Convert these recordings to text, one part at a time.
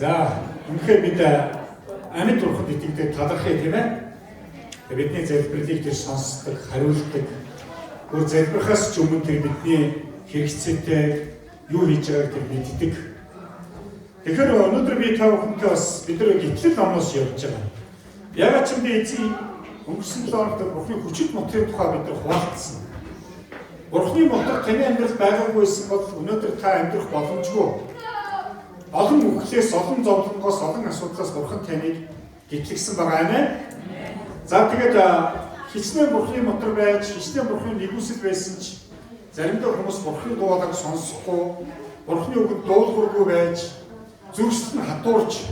За, үнэхээр бид амьд бурханд итгэдэг талархъя, тийм ээ. Бидний залбирлыг тэр сонсдог, хариулдаг. Бүр залбирхаас ч өмнө тэр бидний хэрэгцээтэй юу хийж байгааг тэр мэддэг. Тэгэхээр өнөөдөр би та бүхэнтэй бас бид нар итгэл номоос явж байгаа. Яагаад ч юм би эзэн өнгөрсөн 7 хоногт Бурхны хүчит мотрын тухай бид нар хуваалцсан. Бурхны мотор таны амьдрал байгаагүйсэн бол өнөөдөр та амьдрах боломжгүй. Олон үхлээс, олон зовлонгоос, олон асуудлаас Бурхан таныг гэтлэгсэн байгаа юм аа. За, тэгээд хичнээн Бурхны мотор байж, хичнээн Бурхны нигүүлсэл байсан ч заримдаа хүмүүс Бурхны дуулааг сонсохгүй, Бурхны үгэнд дуулуургүй байж, зүрхсэл нь хатуурч,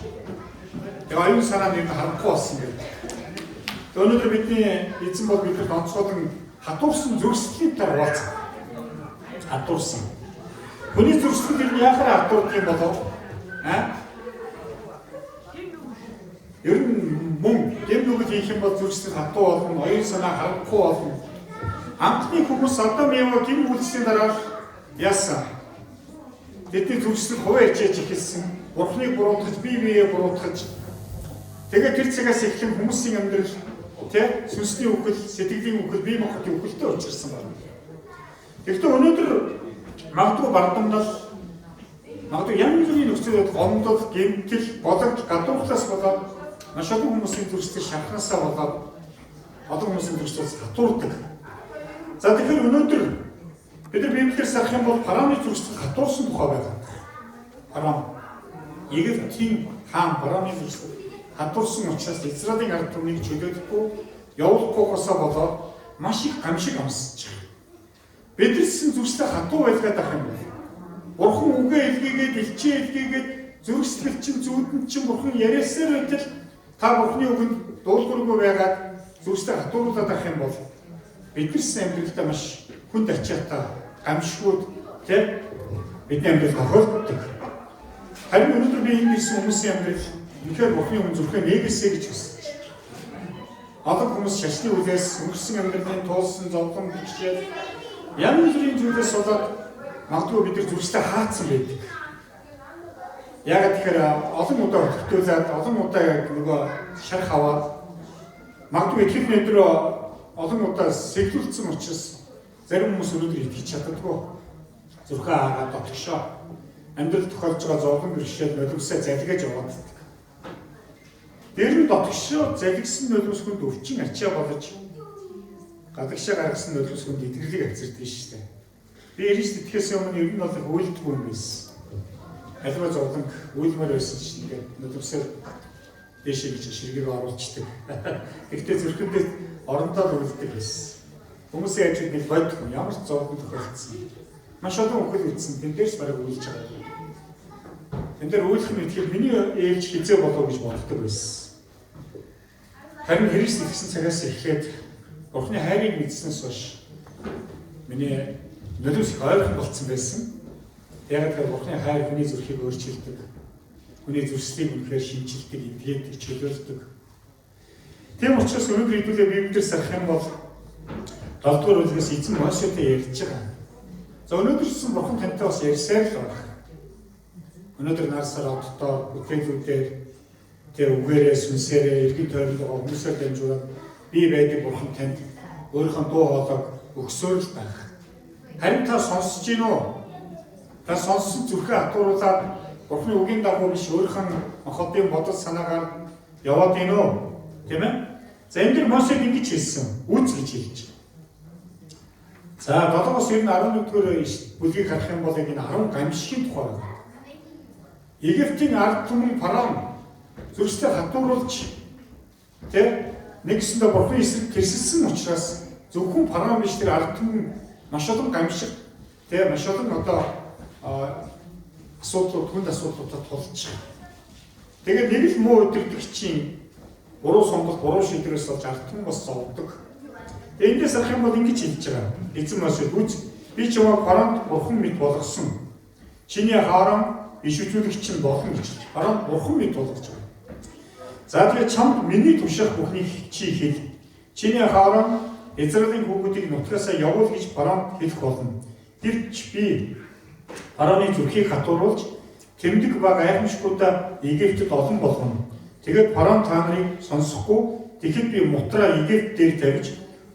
тэгээ оюун санаа нь харанхуй болсон гэдэг. Өнөөдөр бидний эзэн бол бидэнд онцгойлон хатуурсан зүрхсэлийн талаар хуваалцсан. Хатуурсан. Хүний зүрхсэл нь яахаар хатуурдаг юм болов? А? Ер нь мөн гэм нүгэл хийх юм бол зүрхсэл хатуу болно, оюун санаа харанхуй болно. Анхны хүмүүс Адам, Ева гэм үйлсийн дараа яасан? Тэдний зүрхсэл хувиа хичээж эхэлсэн. Бурхныг буруутгаж, бие биеэ буруутгаж. Тэгээд тэр цагаас эхлэн хүмүүсийн амьдрал, тэ, сүнсний үхэл, сэтгэлийн үхэл, бие махбодын үхэлтэй учирсан байна. Тэгэхдээ өнөөдөр магадгүй бардамнал, магадгүй янз бүрийн нөхцөлөд гомдол, гэмтэл, гологдол, гадуурхлаас болоод маш олон хүмүүсийн зүрхсэл шархнаасаа болоод олон хүмүүсийн зүрхсэл хатуурдаг. За, тэгэхээр өнөөдөр бид нар Библиэр сарах юм бол Фараоны зүрхсэл хатуурсан тухай байгаа. Фараон, Египтийн хаан Фараоны зүрхсэл хатуурсан учраас Израилийн ард түмнийг чөлөөлөхгүй, явуулахгүйгаасаа болоод маш их гамшиг амсаж байгаа. Бидэрсэн зүрхсэл хатуу байлгаад ах юм бол Бурхан үгээ илгээгээд, элчээ илгээгээд, зүрх сэтгэл чинь зүүдэн чинь Бурхан яриасаар байтал та Бурханы үгэнд дуулуургүй байгаад зүрхсэл хатууруулад ах юм бол бидэрсэн амьдралдаа маш хүнд ачаатай гамшигуд, тэ, бидний амьдрал тохиолддог. Харин өнөөдөр би энэ ирсэн хүмүүсийн амьдрал үнэхээр Бурханы өмнө зүрхээ нээгээсэй гэж хүсэж байна. Олон хүмүүс шашны үлээс, өнгөрсөн амьдралын туулсан зовлон бэрхшээл, янз бүрийн зүйлээс болоод магадгүй бид нар зүрхсээ хаацсан байдаг. Яг тэгэхээр олон удаа хөтөлүүлээд, олон удаа нөгөө шарх аваад, магадгүй итгэх өдрөө олон удаа сэглүүлсэн учраас зарим хүмүүс өнөөдөр итгэж чаддаггүй. Зүрхээ хаагаад дотгошоо амьдрал тохиолж байгаа зовлон, бэрхшээл, нулимсаа залгиаж яваад байдаг. Тэр нь дотгошоо залгисан нулимс хүнд өвчин ачаа болж, гадагшаа гаргасан нулимс хүнд эдгэрлийг авчирдаг шүү дээ. Би Христ итгэхээс өмнө ер нь бол уйлдгүй юм байсан. Аливаа зовлон уйлмаар байсан чинь ингээд нулимсаар дээшээ гэж ширгийг оруулцдаг. Гэхдээ зүрхэндээ орондоо л уйлдаг байсан. Хүмүүсийн ажил нэг бод хүн ямар ч зовлон тохиолдсон. Маш олон үхэл үтсэн. Тэн дээрс бараг уйлж байгаа. Тэн дээр уйлах нь итгэл миний ээлж хизээ болов гэж боддог байсан. Харин Христ итгэсэн цагаас эхлээд Бурхны хайрыг мэдснээс хойш миний нулимс их ойрхон болцсон байсан. Яг тэр Бурхны хайр хүний зүрхийг өөрчилдөг. Хүний зүрхслийг үнэхээр шинчилдэг, эдгээдэг, чөлөөлдөг. Тийм учраас өнөөдөр хэдүүлээ Библиэр сарах юм бол 7 дугаар бүлгээс эзэн Мосетэй ярьж байгаа. За, өнөөдөр ч гэсэн Бурхан тантай бас ярьсаар л байна. Өнөөдөр нар сар оддоор, бүтээлүүдээр, тэр үгээрээ, сүнсээрээ, эргэн тойронд байгаа хүмүүсээр дамжуулаад би байдаг Бурхан танд өөрийнхөө дуу хоолойг өгсөөр л байх. Харин та сонсож гин үү? Та сонссон зүрхээ хатууруулад Бурханы үгийн дагуу биш, өөрийнхөө махбодын бодол санаагаар яваад гин үү? Тийм ээ? За, энэ дэр Мосед ингэж хэлсэн. Үз гэж хэлж. За, 7-оос ер нь 11 дугаар бүлгийг харах юм бол энэ 10 гамшигын тухай байна. Египтийн ард түмэн фараон зүрхсээ хатууруулж, тэ, нэгсэндээ Бурхны эсрэг тэрсэлсэн учраас зөвхөн фараон биш, тэр ард түмэн маш олон гамшиг, тэ, маш олон одоо асуудлууд, хүнд асуудлуудад тулж. Тэгээд нэг л муу удирдагчийн буруу сонголт, буруу шийдвэрээс болж ард түмэн бас зовдөг. Тэгээд эндээс харах юм бол ингэж хэлж байгаа. Эзэн Мосед: "Үз, би чамайг фараонд бурхан мэт болгосон. Чиний Аарон иш үзүүлэгч нь болно" гэж хэлж. Фараонд бурхан мэт болгож байгаа. За, тэгээд чамд миний тушаах бүхнийг чи хэл. Чиний Аарон Израилийн хүүхдүүдийг нутгаасаа явуул гэж фараонд хэлэх болно. Гэвч би фараоны зүрхийг хатууруулж Тэмдэг ба гайхамшгуудаа Египтэд олон болгоно. Тэгээд фараон та нарыг сонсохгүй, тэгэхэд би мутраа Египт дээр тавьж,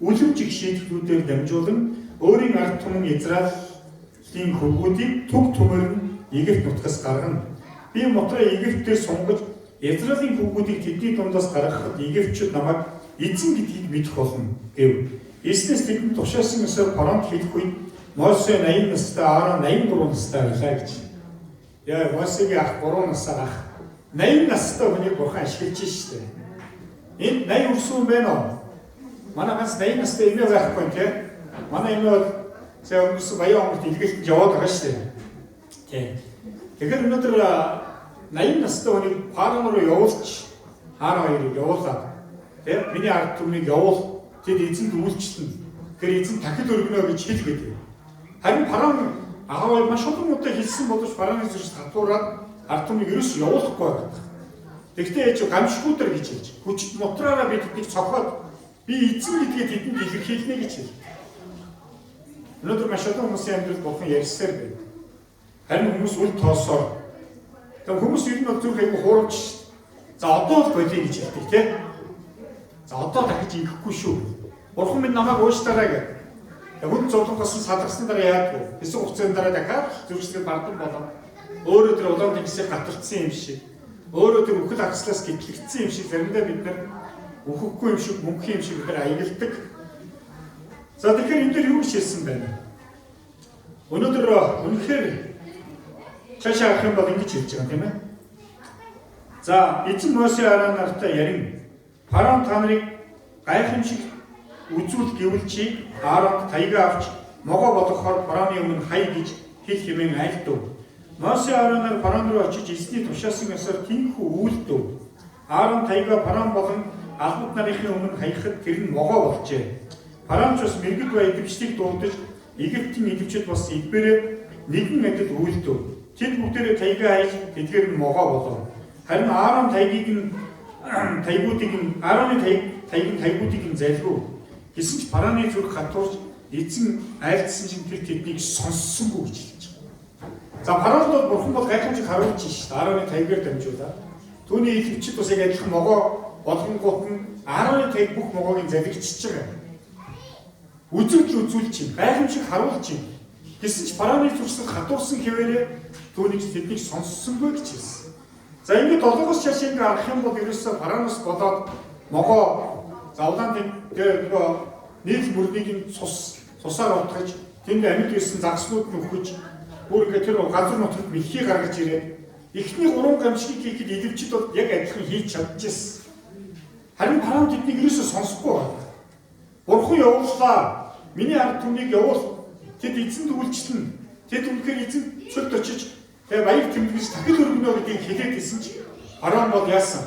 үлэмж их шийтгэлүүдээр дамжуулан өөрийн ард түмэн Израилийн хөвгүүдийг түг түмээр нь Египт нутгаас гаргана. Би мутраа Египт дээр сунгаж, Израилийн хөвгүүдийг тэдний дундаас гаргахад Египтчүүд намайг эзэн гэдгийг мэдэх болно гэв. Эзнээс тэдэнд тушаасан ёсоор фараонд хэлэх үед Мосе 80 настай, Аарон 83 настай байлаа гэж. Яа, Мосегийн ах 3 насаар ах 80 настай хүнийг бурхан ашиглаж штэ. Энд 80 хүрсэн хүн байна уу? Манай ганц 80 настай эмээ байхгүй тий. Манай эмээ бол сая өнгөрсөн баян онгорт илгээлтэнд яваад байгаа штэ. Тий. Тэгэхээр өнөөдөр 80 настай хүнийг фараон руу явуулж, Аарон хоёрыг явуулаад тий, миний ард түмнийг явуул, тэд эзэнд үйлчлэнэ. Тэгэхээр эзэн тахил өргөнө гэж хэл гэдэг. Харин фараон аав маш олон удаа хэлсэн боловч фараоны зүрх татуураад ард түмнийг ерөөс явуулахгүй байдаг. Тэгвэл ээж гамшгуудаар гэж хэлж, хүчит мутраараа би тэднийг цохоод би эзэн гэдгээ тэдэнд илэрхийлнэ гэж хэл. Өнөөдөр маш олон хүмүүсийн амьдрал бурхан ярьсаар байна. Харин хүмүүс үл тоосоор. Тэгээ хүмүүс ер нь бол зүрх айгүй хуурамч шүү дээ. За одоо л болиё гэж хэлдэг тий. За одоо дахиж ингэхгүй шүү. Бурхан минь намайг уушлаарай гэдэг. Тэгээ хүн зовлонгоос нь салгасны дараа яадаг вэ? Хэсэг хугацааны дараа дахиад зүрхсэд бардан болоо. Өөрөө тэр улаан тэнгисийг гаталцсан юм шиг. Өөрөө тэр үхэл хагаслаас гэтлэгдсэн юм шиг заримдаа бид нар үхэхгүй юм шиг, мөнхийн юм шиг бид нар аягалдаг. За тэгэхээр энэ дээр юу гэж хэлсэн бэ? Өнөөдөр үнэхээр цаашаа харах юм бол ингэж хэлж байгаа юм тийм ээ. За эзэн Мосе Аарон нартай ярин, фараон та нарыг гайхамшиг үзүүл гэвэл чи Ааронд таягаа авч могоо болгохоор фараоны өмнө хай гэж хэл хэмээн айлдав. Мосе Аарон нар фараон руу очиж эзний тушаасан ёсоор тийнхүү үйлдэв. Аарон таягаа фараон болон албад нарын өмнө хаяхад тэр нь могоо болжээ. Фараон ч бас мэргэд ба идэвчдийг дуудаж Египтийн идэвчид бас эдбэрээ нэгэн адил үйлдэв. Тэд бүгдээрээ таягаа хайж тэдгээр нь могоо болов. Харин Аарон таягийг нь таягуудыг нь Аароны таяг таяг нь таягуудыг нь залгив. Гэсэн ч фараоны зүрх хатуурч эзэн айлдсан чинь тэр тэднийг сонссонгүй гэж хэлж байгаа. За фараонд бол бурхан бол гайхамшиг харуулж шít. Аароны таягаар дамжуулаад. Түүний идэвчид бас яг адилхан могоо болгонгууд нь Аароны таяг бүх могоог нь залгичж байгаа. Үзэгдэл үзүүлж чинь, гайхамшиг харуулж чинь. Гэсэн ч фараоны зүрхсэд хатуурсан хэвээрээ түүнийг тэднийг сонссонгүй гэж хэлсэн. За ингээд долоогоос чааш ингээ харах юм бол ерөөсөө фараоноос болоод могоо завлаан тэгээ нөгөө нийл мөрнийг нь цус цусаар утгаж тэнд амьд байсан загаснууд нь өгөж бүр ингээ тэр газар нутагт мэлхий гаргаж ирээд эхний гурван гамшигыг хийхэд идэвчид бол яг адилхан хийж чадчихсан. Харин фараон тэднийг ерөөсөө сонсохгүй байна. Бурхан явууллаа. Миний ард түмнийг явуул. Тэд эзэнд үйлчлэнэ. Тэд үнэхээр эзэнд цөлд очиж тэгээ баяр тэмдэглэж тахил өргөнө гэдгийг хэлээд исэн чи фараон бол яасан?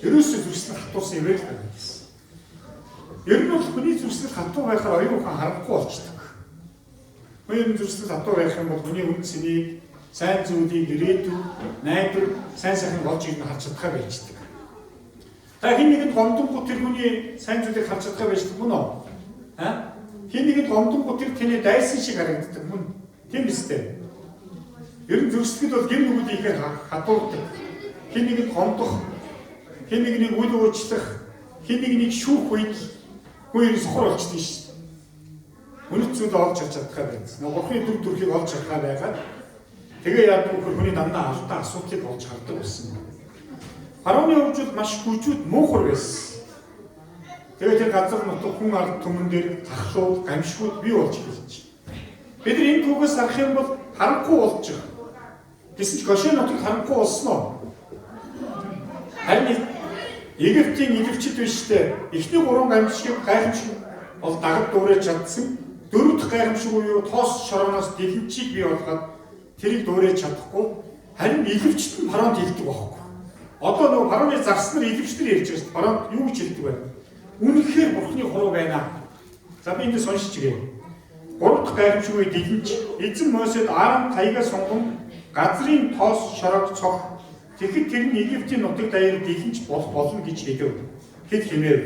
Ерөөсөө зүрхсэд хатуусан юм л байна гэсэн. Ер нь бол хүний зүрхсэд хатуу байхаар оюун ухаан харанхуй болчдөг. Хүний зүрхсэд хатуу байх юм бол хүний үн цэнийг, сайн зүйлийг, ирээдүй, найдвар, сайн сайхныг олж ирнэ харж чадхаа байждаг. Та хэн нэгэнд гомдонгууд тэр хүний сайн зүйлийг харж чадхаа байждаг мөн үү? А? Хэн нэгэнд гомдонгууд тэр тэний дайсан шиг харагддаг мөн. Тийм биз дээ. Ер нь зүрхсэтгэл бол гэм нүгэл ихээр хатуурдаг. Хэн нэгэнд гомдох, хэн нэгнийг үл уучлах, хэн нэгнийг шүүх үед хүн ер нь сохор болчдөг шээ. Үнэт зүйл олж харж чадхаа байна. Нөгөө бурхны дүр төрхийг олж харахаа байгаад тэгээ яадаг вөхөр хүний дандаа алдаа асуудлыг олж хардаг байсан. Фараоны хөгжил маш хүчүүд муухар байсан. Тэгээ тэр газар нутаг хүн ард түмэн дээр тахлууд, гамшгууд бий болж эхэлж. Бид нар энэ түүхээс харах юм бол харанхуй болж байгаа. Гэсэн ч Гошен нутагт харанхуй болсон уу? Харин Египтийн идэвчид биш үү? Эхний гурван гамшиг гайхамшиг бол дагад дуурайж чадсан. Дөрөв дэх гайхамшиг буюу тоос шорооноос дэлэнчийг бий болгоод тэрийг дуурайж чадахгүй. Харин идэвчид нь фараонд хэлдэг байхгүй. Одоо нөгөө фараоны загас нар идэвч нар ярьж байгаа шүү дээ. Фараонд юу гэж хэлдэг вэ? Үнэхээр бурхны хуруу байна. За би энд сонсч ирээ. Гурав дахь гайхамшиг үе дэлэнч эзэн Мосед Аарон таягаа сонгон газрын тоос шороог цох. Тэгэхэд тэр нь Египтийн нутаг даяар дэлэнч болох болно гэж хэлэв. Хэд хэмээв.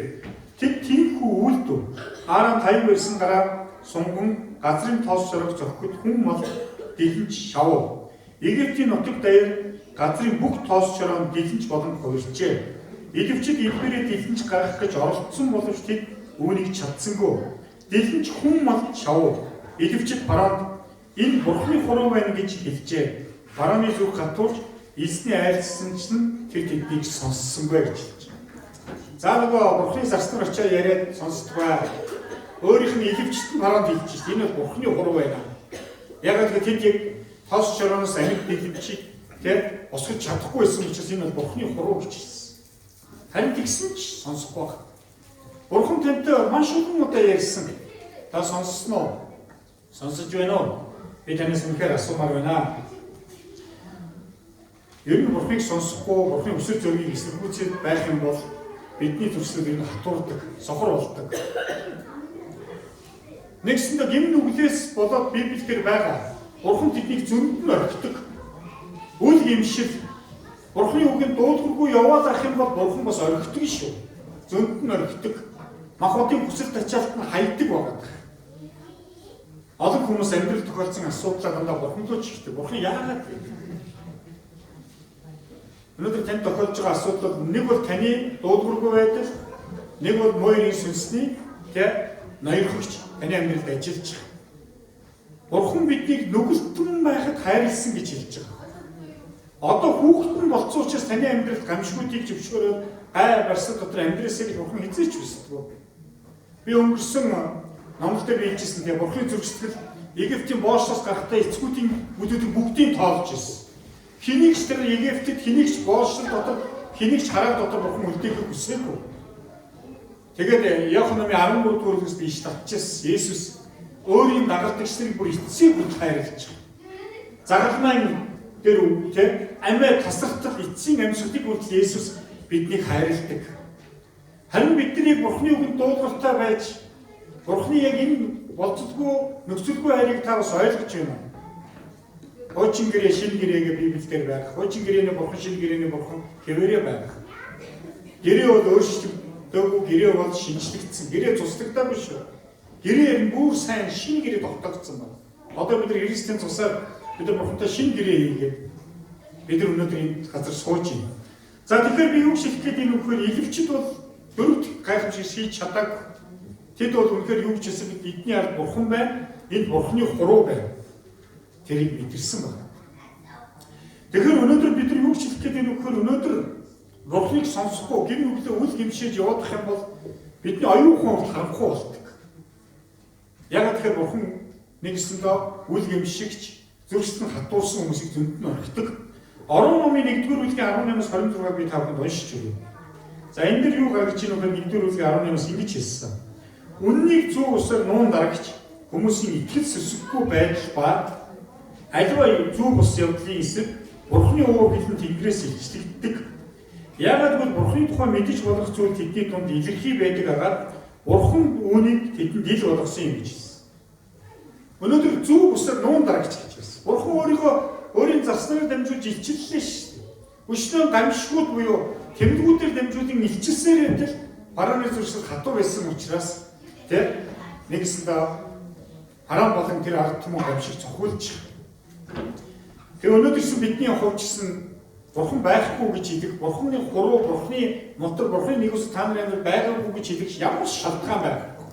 Тэд тийхүү үйлдэв. Аарон таяг барьсан гараа сунган газрын тоос шороог цохиход хүн мал дэлэнч шавв. Египтийн нутаг даяар газрын бүх тоос чороо дэлэнч болон хувирчээ. Идэвчид элбэрээ дэлэнч гаргах гэж оролдсон боловч тэд үүнийг чадсангүй. Дэлэнч хүн мал шавуу. Идэвчид фараонд энэ бурхны хуруу байна гэж хэлжээ. Фараоны зүрх гатуулж эзний айлдсан чинь тэр тэднийг сонссонгүй гэж хэлж. За нөгөө бурхны зарснаар очиад яриад сонсдгоо. Өөрийнх нь идэвчт нь фараонд хэлж шít. Энэ бол бурхны хуруу байна. Яг л тэд яг тоос чорооноос амьд дэлэнчийг тэ босгож чадахгүй байсан учраас энэ бол бурхны хуруу гэж хэлсэн. Харин тэгсэн ч сонсохгүй байна. Бурхан тантай маш олон удаа ярьсан. Та сонссон уу? Сонсож байна уу? Би танаас үнэхээр асуумаар байна. Ер нь Бурханыг сонсохгүй, Бурханы өсөр зөргийг эсэргүүцээд байх юм бол бидний зүрхсэл ер нь хатуурдаг, сохор болдог. Нэгсэндээ гим нүглээс болоод Библиэлд байгаа. Бурхан тэднийг зөнд нь орхидог. Үл гимшил. Бурханы үгэнд дуулуургүй яваад ах юм бол Бурхан бас орхидог шүү. Зөнд нь орхидог. Махбодын хүсэл тачаалт нь хайдаг байгаа. Олон хүмүүс амьдрал тохиолдсон асуудлаа дандаа Бурхан руу чигтдэг. Бурхан яагаад вэ? Өнөөдөр танд тохиолдож байгаа асуудал нэг бол таны дуулуургүй байдал, нэг бол муу сүнсний тэ ноёрхогч таны амьдралд ажиллаж байгаа. Бурхан биднийг нүгэлтэн байхад хайрлсан гэж хэлж байгаа. Одоо хүүхдэн болцсон учраас таны амьдралд гамшгуудыг зөвшөөрөөд гай барьсан дотор амьдраасаа гэж Бурхан хэзээ ч хүсдэг. Би өнгөрсөн номлол дээр хэлжсэн тийм Бурханы зүрх сэтгэл Египтийн боолчлоос гарахдаа эцгүүдийн бүдүүдийг бүгдийг тоолж ирсэн. Хэнийг ч тэр Египтэд, хэнийг ч боолчлол дотор, хэнийг ч харааг дотор Бурхан үлдээхийг хүсээгүй. Тэгээд Иохан номын 13 дугаар бүлгээс би иш татчихсан. Есүс өөрийн дагалдагч нарыг бүр эцсийн хүртэл хайрлаж байгаа. Загалмайн дээр тийм амиа тасартал эцсийн амьсгалыг хүртэл Есүс биднийг хайрладаг. Харин бидний Бурхны үгэнд дуулууртай байж Бурхны яг энэ болцолгүй нөхцөлгүй хайрыг та бас ойлгож байна. Хуучин гэрээ, шинэ гэрээгээ Библиэлд байх. Хуучин гэрээний Бурхан, шинэ гэрээний Бурхан хэвээрээ байх. Гэрээ бол өөрчлөгдөөгүй, гэрээ бол шинжлэгдсэн. Гэрээ цуслагдаагүй шүү. Гэрээ нь бүр сайн шинэ гэрээ тогтоогдсон байна. Одоо бид нар Христийн цусаар бид нар Бурхантай шинэ гэрээ хийгээд бид нар өнөөдөр энэ газар сууж байна. За тэгэхээр би юу хэлэх гээд юм вэ гэхээр илэвчд бол дөрөвт гайхамшиг хийж чадаагүй. Тэд бол үнэхээр юу гэж хэлсэн бэ? Эдний ард Бурхан байна. Энэ Бурханы хуруу байна. Тэрийг мэдэрсэн байна. Тэгэхээр өнөөдөр бид нар юу гэж хэлэх гээд юм вэ гэхээр өнөөдөр Бурханыг сонсохгүй, гим нүглээ үл гимшээж явах юм бол бидний оюун ухаан харанхуй болдог. Яг тэгэхээр Бурхан нэгсэндээ үл гимшигч, зүрхсэнд хатуулсан хүмүүсийг зөнд нь орхидог. Орон номын 1-р бүлгийн 18-аас 26-г би та бүхэнд уншиж өгье. За энэ дэр юу гаргаж ийн вэ гэхээр 1-р бүлгийн 18-аас ингэж хэлсэн. Үннийг зөв усаар нуун дарагч хүмүүсийн итгэл сэсэггүй байдал ба аливаа зөв бус явдлын эсрэг Бурхны уур хилэн тэнгэрээс илчлэгддэг. Яагаад гэвэл Бурхны тухай мэдэж болох зүйл тэдний дунд илэрхий байдаг агаад Бурхан үүнийг тэдэнд ил болгосон юм гэж хэлсэн. Өнөөдөр зөв бусаар нуун дарагч гэж хэлсэн. Бурхан өөрийгөө өөрийн зарснаар дамжуулж илчиллээ шүү дээ. Өчнөө гамшгууд буюу тэмдгүүдээр дамжуулан илчилсээр байтал барааны зуршил хатуу байсан учраас тэ нэгсэндээ харам болон тэр ард түмэн гамшиг цохиулж. Тэгээ өнөөдөр бидний хувьд Бурхан байхгүй гэж хэлэх, Бурханы хуруу, Бурханы мотор, Бурханы нэгүсэл та нарын амьдрал байгаагүй гэж хэлэх ямар ч шалтгаан байхгүй.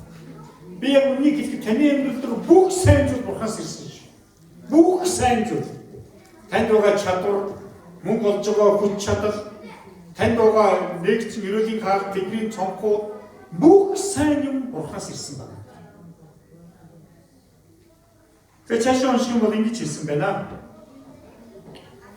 Би яг үннийг хэлэхэд таны амьдрал дээр бүх сайн зүйл Бурханаас ирсэн шүү. Бүх сайн зүйл. Танд байгаа чадвар, мөнгө олж байгаа хүч чадал, танд байгаа нэгдсэн ерөөлийн хаалт, тэнгэрийн цонхууд бүх сайн юм Бурханаас ирсэн байна. Тэгээ цаашаа унших юм бол ингэж хэлсэн байна.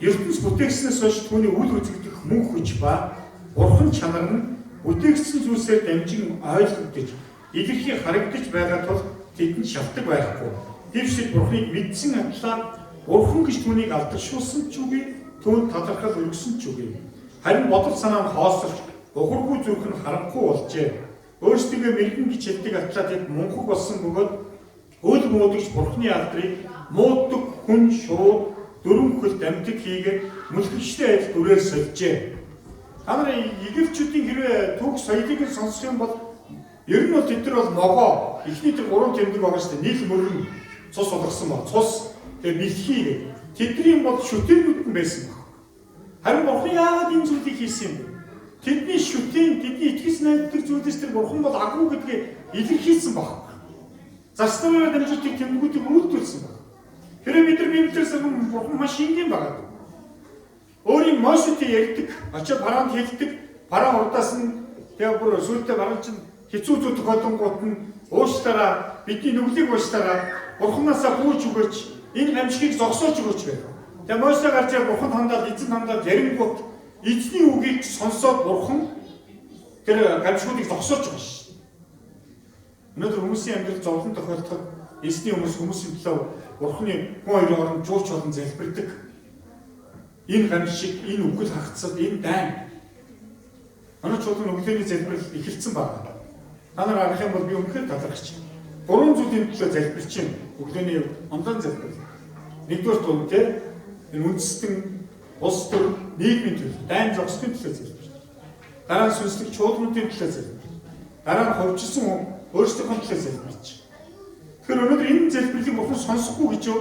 ертөнц бүтээгснээс хойш түүний үл үзэгдэх мөн хүч ба бурхан чанар нь бүтээгдсэн зүйлсээр дамжин ойлгогдож илэрхий харагдаж байгаа тул тэдэнд шалтгаан байхгүй. Гэвч тэд бурханыг мэдсэн атлаа бурхан гэж түүнийг алдаршуулсан ч үгүй, түүнд талархал өргөсөн ч үгүй. Харин бодол санаа нь хоосорч ухаргүй зүрх нь харанхуй болжээ. Өөрсдийгөө мэрэгэн гэж хэлдэг атлаа тэд мунхаг болсон бөгөөд үл муудагч бурханы алдрыг мууддаг хүн шууд дөрвөн хөл дамтаг хийгээд мүлгэгчтэй адил дүрээр сольжээ. Та нар Египтчүүдийн хэрвээ түүх соёлыг нь сонсох юм бол ер нь бол тэд нар бол могоо эхний тэр гурван тэмдэг байгаа шүү дээ. Нийл мөрөн цус болгосон ба цус тэгээ мэлхий гэдэг. Тэдний бол шүтээнүүд нь байсан баг. Харин Бурхан яагаад энэ зүйлийг хийсэн юм бэ? Тэдний шүтээн, тэдний итгэж найддаг зүйлээс тэр Бурхан бол агуу гэдгийг илэрхийлсэн баг. Зарснараа дамжуулдаг тэмдгүүдийг үйлдвэрлэсэн баг. Хэрэв бид нар Библиэс Бурхан маш энгийн байгаа. Өөрийн Мосетэй ярьдаг, очиж Фараонд хэлдэг, Фараон урдаас нь тэгээ бүр сүүлдээ Фараон чинь хэцүү зүйл тохиолдонгууд нь уушлаараа бидний нүглийг уушлаараа Бурханаасаа гүйж өгөөч, энэ гамшигыг зогсоож өгөөч гэв. Тэгээ Мосе гарч ирээ Бурхан хандаад, эзэн хандаад ярингуут эзний үгийг сонсоод Бурхан тэр гамшигуудыг зогсоож байгаа шээ. Өнөөдөр хүмүүсийн амьдрал зовлон тохиолдоход эзний хүмүүс хүмүүсийн төлөө Бурханы хүн хоёрын хооронд жууч болон залбирдаг. Энэ гамшиг, энэ үхэл хагацал, энэ дайн. Манай чуулган өглөөний залбирал эхэлсэн байна. Та нар харах юм бол би үнэхээр талархаж байна. Гурван зүйлийн төлөө залбирч байна. Өглөөний онлайн залбирал. Нэгдүгээр тул тэ энэ үндэстэн улс төр нийгмийн төлөө, дайн зогсохын төлөө залбирч. Дараа нь сүнслэг чуулгануудын төлөө залбирч. Дараа нь хувьчилсан өөрсдийнхөө төлөө залбирч. Тэгэхээр өнөөдөр энэ залбирлыг Бурхан сонсохгүй гэж юу?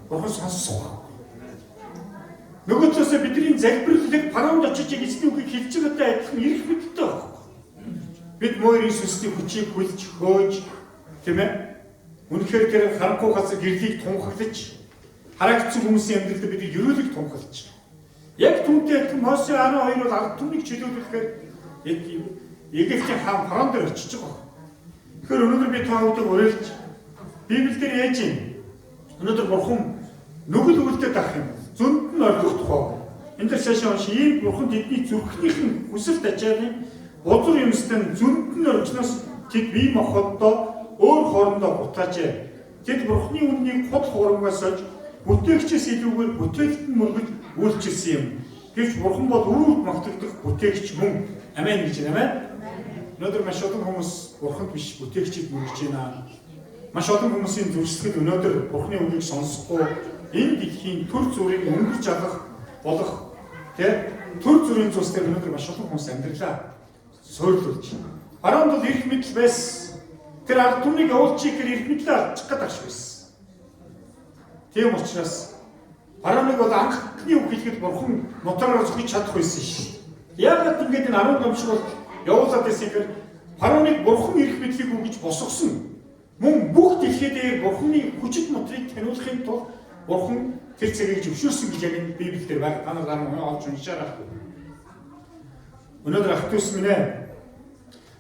Бурхан сонсохгүй. Нөгөө талаасаа бидний залбирлыг Фараонд очиж эзний үгийг хэлж байгаатай адилхан эрх мэдэлтэй байхгүй. Бид мойрын сүнсний хүчийг хүлж хөөж, тийм ээ? Үнэхээр тэр харанхуй газар гэрлийг тунхаглаж, харагдсан хүмүүсийн амьдралд бид ерөөлийг тунхаглаж. Яг түүнтэй адилхан Мосе 12 бол ард түмнийг чөлөөлөхээр Египтийн хаан Фараон дээр очиж байгаа. Тэгэхээр өнөөдөр би та бүхэнд уриалж Библиэлд яаж юм? Өнөөдөр Бурхан нүгэл үлдээд авах юм. Зөнд нь орхих тухай. Энэ дээр цаашаа унш ийм Бурхан тэдний зүрхнийх нь хүсэлт ачаалын бузар юмстай зөнд нь орхисноос тэд бие махбоддоо өөр хоорондоо бутаажээ. Тэд Бурханы үннийг худал хуурмгаас сольж бүтээгчээс илүүгээр бүтээлд нь мөргөж үйлчилсэн юм. Гэвч Бурхан бол үрд магтагдах бүтээгч мөн. Амен гэж байна. Амен. Өнөөдөр маш олон хүмүүс Бурханд биш бүтээгчид мөргөж байна. Маш олон хүмүүсийн зүрхсэтгэл өнөөдөр Бурханы үгийг сонсохгүй энэ дэлхийн төр зүрийг өнгөрч алах болох тэ төр зүрийн зүйлсээр өнөөдөр маш олон хүмүүс амьдралаа суурлуулж. Фараонд бол эрх мэдэл байсан. Тэр ард түмнийг явуулчих гэхээр эрх мэдлээ алдчих гээд ах байсан. Тийм учраас Фараоныг бол анхны үг хэлэхэд Бурхан мотороор зохиж чадах байсан шээ. Яагаад ингэж энэ 10 гамшиг бол явуулаад байсан гэхээр Фараоныг Бурхан эрх мэдлийг өгөж босгосон. Мөн бүх дэлхий дээр Бурханы хүчит моторыг таниулахын тулд Бурхан тэр цагийг зөвшөөрсөн гэж яг энэ Библиэлд байна. Та нар дараа нь олж уншаарай. Өнөөдөр ах дүүс минь ээ.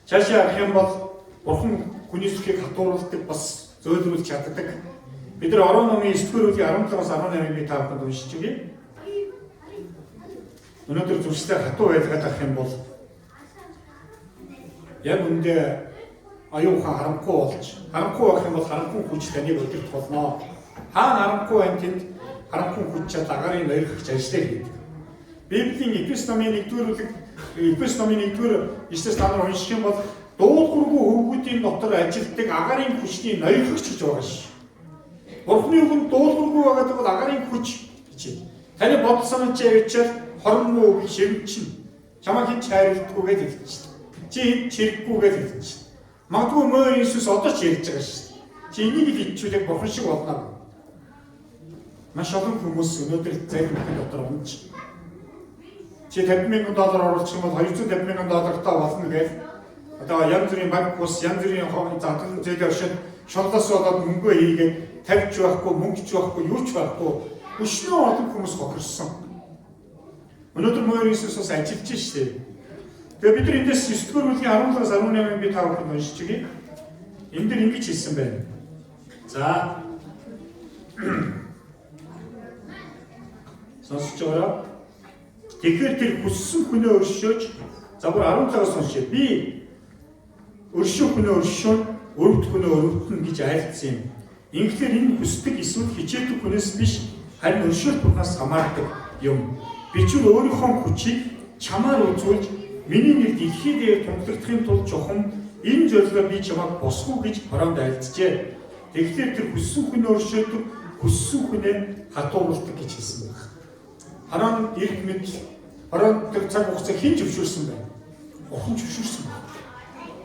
Цаашаа харах юм бол Бурхан хүний сүхийг хатууруулдаг, бас зөөлрүүлж чаддаг. Бид нар Орон номын 9-р бүлгийн 17-аас 18-ыг би та бүхэнд уншиж өгье. Өнөөдөр зүрхсээ хатуу байлгаад авах юм бол яг үндэ оюун ухаан харанхуй болж, харанхуй байх юм бол харанхуй хүч таныг удирдах болно. Хаана харанхуй байна тэнд харанхуй хүч чад агарын ноёрхогч ажлаа хийдэг. Библийн Эфес номын 1-р бүлэг, Эфес номын 1-р ишлээс та нар унших юм бол дуулуургүй хөвгүүдийн дотор ажилтдаг агарын хүчний ноёрхогч гэж байгаа ш. Бурхны үгэнд дуулуургүй байгаа бол агарын хүч гэж байна. Таны бодол санаа чи авчиад хоромгүй үгийг шивнэчин. Чамайг хэн ч хайрладаггүй гэж хэлчихсэн. Чи хэн ч хэрэггүй гэж хэлчихсэн. Магадгүй мөр Иесус одоо ч ярьж байгаа ш. Чи энийг л ичүүлэх бурхан шиг болно. Маш олон хүмүүс өнөөдөр зарим хүн дотор унж. Чи $50,000 оруулчих юм бол $250,000 болно гэж одоо янз бүрийн банк бус янз бүрийн задлан зээл оршин шунлаас болоод мөнгөө хийгээд тавьж байхгүй, мөнгөч байхгүй, юу ч байхгүй өшнөө олон хүмүүс хохирсон. Өнөөдөр мөр Иесус бас ажиллаж штэ. Тэгээ бид нар эндээс 9-р бүлгийн 17-аас 18-ыг би та бүхэнд уншиж өгье. Энэ дэр ингэж хэлсэн байна. За. Сонсож байгаарай. Тэгэхээр тэр хүссэн хүнээ өршөөж, за бүр 17-аас уншъя. Би өршөөх хүнээ өршөөн, өрөвдөх хүнээ өрөвдөнө гэж айлдсан юм. Ингэхээр энэ хүсдэг эсвэл хичээдэг хүнээс биш, харин өршөөл Бурханаас хамаардаг юм. Бичвэр өөрийнхөө хүчийг чамаар үзүүлж, миний нэр дэлхий дээр тунхаглахдахын тулд чухам энэ зорилгоор би чамайг босгоо гэж Фараонд айлджээ. Тэгэхээр тэр хүссэн хүнээ өршөөдөг, хүссэн хүнээ хатууруулдаг гэж хэлсэн байна. Фараонд эрх мэдэл, Фараонд тэр цаг хугацаа хэн зөвшөөрсөн бэ? Бурхан зөвшөөрсөн байна.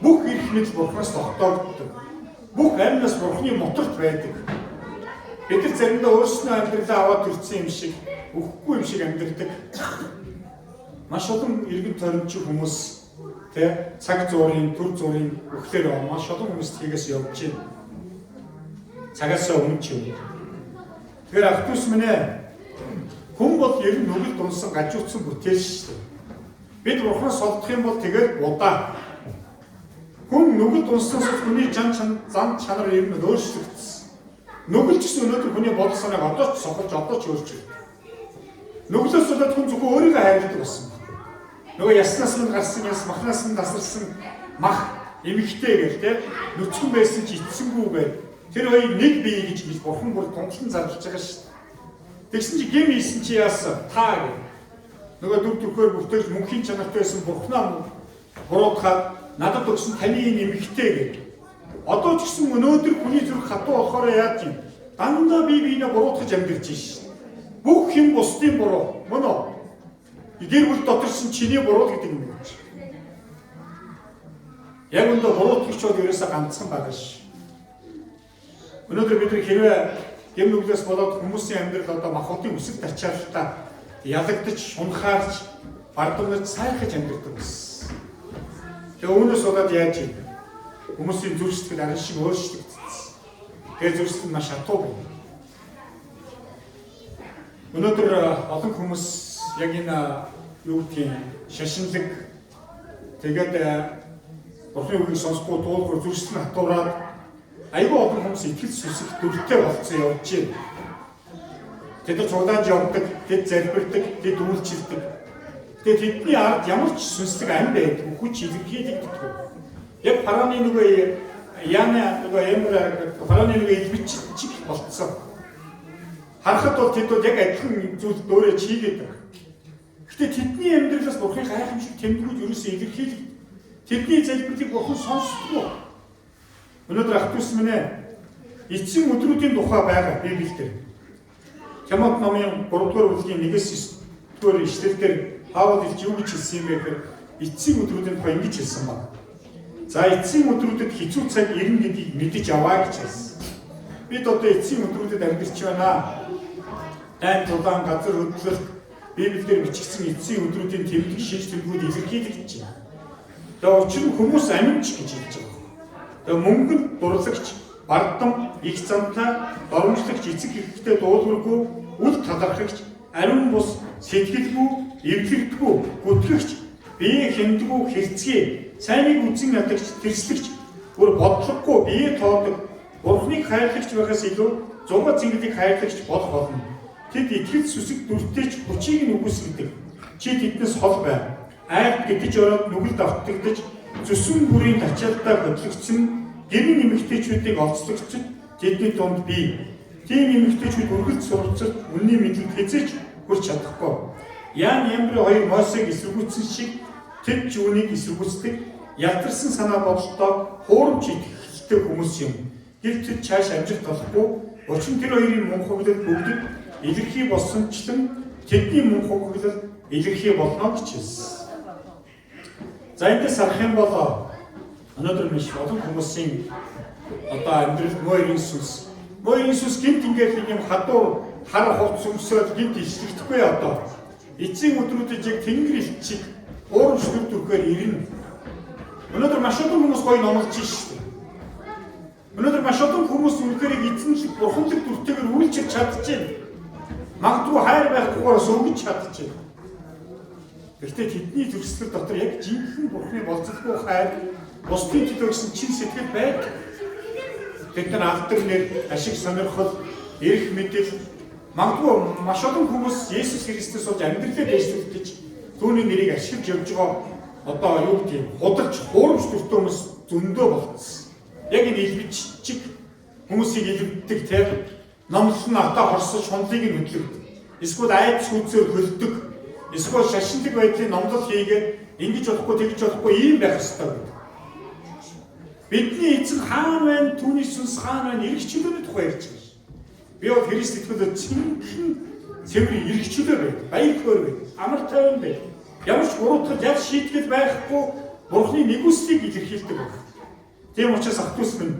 Бүх эрх мэдэл Бурханаас тогтоогддог. Бүх амьнаас Бурханы моторт байдаг. Бид нар заримдаа өөрснөө амьдралаа аваад төрсэн юм шиг, өгөхгүй юм шиг амьдрдаг. Маш олон эргэн тойронч хүмүүс тэ цаг зуурын, төр зуурын үхлээр маш олон хүмүүс тгийгээс явж байна. Цагаас өмнө ч юм. Тэгэхээр ах дүүс минь ээ, хүн бол ер нь нүгэл дунсан гажууцсан бүтээл шүү дээ. Бид бурханаас холдох юм бол тэгээд будаа. Хүн нүгэл дунснаас хүний зан чанар ер нь өөрчлөгдсөн. Нүгэл ч гэсэн өнөөдөр хүний бодол санааг одоо ч сохолж, одоо ч өөрчилдөг. Нүглээс болоод хүн зөвхөн өөрийгөө хайрладаг болсон. Нөгөө яснаас нь гарсан яс, махнаас нь тасарсан мах эмэгтэй гэл те нүцгэн байсан ч итсэнгүү гэл тэр хоёрыг нэг бие гэж ингэж бурхан бүр тунгалан зарлж байгаа шүү дээ. Тэгсэн чи гим хийсэн чи яасан та гэх. Нөгөө дүр төрхөөр бүтээгч мөнхийн чанартай байсан бурхнаа буруутгаад надад өгсөн таны энэ эмэгтэй гэх. Одоо ч гэсэн өнөөдөр хүний зүрх хатуу болохоор яаж юм? Дандаа бие биенээ буруутгаж амьдарч шин. Бүх юм бусдын буруу. Мөн үү? Гэр бүл доторсон чиний буруу гэдэг юм байна. Яг үндэ буруутгагч бол ерөөсөө ганцхан байгаа ш. Өнөөдөр бид нар хэрвээ гэм нүглээс болоод хүмүүсийн амьдрал одоо махбодын өсөлт ачаалтаа ялагдаж, шунхаарч, бардамнаж, сайхаж амьдардаг байсан. Тэгээ үүнээс болоод яаж юм? Хүмүүсийн зүрх сэтгэл арын шиг өөрчлөгдсөн. Тэгээ зүрх сэтгэл маш хатуу байна. Өнөөдөр олон хүмүүс яг энэ юу гэдгийг шашинлаг тэгээд Бурхны үгийг сонсохгүй дуулуур зүрх сэтгэл хатуураад айгүй олон хүмүүс итгэл сүсэх дүртэй болцсон явж байна. Тэд нар цуглаанд явдаг, тэд залбирдаг, тэд үйлчилдэг. Тэгээ тэдний ард ямар ч сүнслэг ам байдгүй, хүч илэрхийлэгддэг. Яг фараоны нөгөө яна нөгөө ямар фараоны нөгөө илбэч чиг болцсон. Харахад бол тэд бол яг адилхан зүйл дөөрэ чийгээд байгаа. Гэтэ тэдний амьдралаас Бурхны гайхамшиг тэмдгүүд ерөөсөө илэрхийлэгд. Тэдний залбирлыг Бурхан сонсдгоо. Өнөөдөр ах дүүс минь ээ, эцсийн өдрүүдийн тухай байгаа Библиэлд. Тимот номын 3 дугаар бүлгийн 1-ээс 9 дугаар ишлэл дээр Паул илч юу гэж хэлсэн юм бэ гэхээр эцсийн өдрүүдийн тухай ингэж хэлсэн байна. За эцсийн өдрүүдэд хэцүү цаг ирнэ гэдгийг мэдэж аваа гэж хэлсэн. Бид одоо эцсийн өдрүүдэд амьдарч байна. Дайн тулаан, газар хөдлөлт, Библиэлд бичигдсэн эцсийн өдрүүдийн тэмдэг шинж тэмдгүүд илэрхийлэгдэж байна. Тэгээ учир нь хүмүүс аминч гэж хэлж байгаа. Тэгээ мөнгөнд дурлагч, бардам, их замтай, доромжлогч, эцэг эхтэй дуулуургүй, үл талархагч, ариун бус, сэтгэлгүй, эвлэгдэггүй, гүтгэгч, бие хэмдэггүй, хэрцгий, сайныг үзэн ядагч, тэрслэгч, бүр бодлогогүй, бие тоодог, Бурхныг хайрлагч байхаас илүү зугаа цэнгэлийг хайрлагч болох болно. Тэд итгэл сүсэг дүртэй ч хүчийг нь үгүйсгэдэг. Чи тэднээс хол бай. Айд гэтэж ороод нүгэлд автагдаж, зүсэн бүрийн тачаалтаа хөдлөгдсөн гэрийн эмэгтэйчүүдийг олцлогчид тэдний дунд бий. Тийм эмэгтэйчүүд үргэлж суралцаж, үнний мэдлэгт хэзээ ч хүрч чадахгүй. Ян Ямбри хоёр Мосег эсэргүүцсэн шиг тэд ч үүнийг эсэргүүцдэг, ялдарсан санаа бодолтой хуурамч итгэлтэй хүмүүс юм. Гэвч тэд чааш амжилт олохгүй, учир нь тэр хоёрын мунхаглал бүгдэд илэрхий болсончлон тэдний мунхаглал илэрхий болно гэж хэлсэн. За эндээс харах юм бол өнөөдөр маш олон хүмүүсийн одоо амьдрал муу Иесус. Муу Иесус гинт ингээд нэг юм хадуу хар хувц өмсөөд гинт ишлэгдэхгүй одоо. Эцсийн өдрүүдэд яг тэнгэр элчиг урамш төр төрхөөр ирнэ. Өнөөдөр маш олон хүмүүс гоё номлож шээ. Өнөөдөр маш олон хүмүүс үнэхээр эзэнлэг бурханлаг дүртэйгээр үйлчилж чадчихэв. Магадгүй хайр байхгүйгээр сөнгөж чадчихэв. Гэхдээ тэдний зүрх сэтгэл дотор яг жинхэнэ бурхны болзолгүй хайр, бусдын төлөө гэсэн чин сэтгэл байдаг. Тэд нар алдар нэр, ашиг сонирхол, эрх мэдэл, магадгүй маш олон хүмүүс Есүс Христос болж амьдралаа дэвшлүүлж түүний нэрийг ашиглаж явж байгаа одоо юу гэдэг юм худалч хуурамч дүртэй хүмүүс зөндөө болцсон. Яг энэ илбэч чиг хүмүүсийг илбэддэг тийм номлол нь ата хорсож шунлыг нь хөдлөгдөг. Эсвэл айдас хүзээр хөлдөг. Эсвэл шашинлаг байдлын номлол хийгээд ингэж болохгүй тэгж болохгүй ийм байх ёстой гэдэг. Бидний эзэн хаана байна, түүний сүнс хаана байна, эрх чөлөөний тухай ярьж байгаа ш. Би бол Христ итгэлээр цэвэрхэн цэвэр эрх чөлөө байд, баяр хөөр байд, амар тайван байд. Ямар ч буруутгал ял шийтгэл байхгүй Бурхны нэгүслийг илэрхийлдэг байна. Тийм учраас ах дүүс минь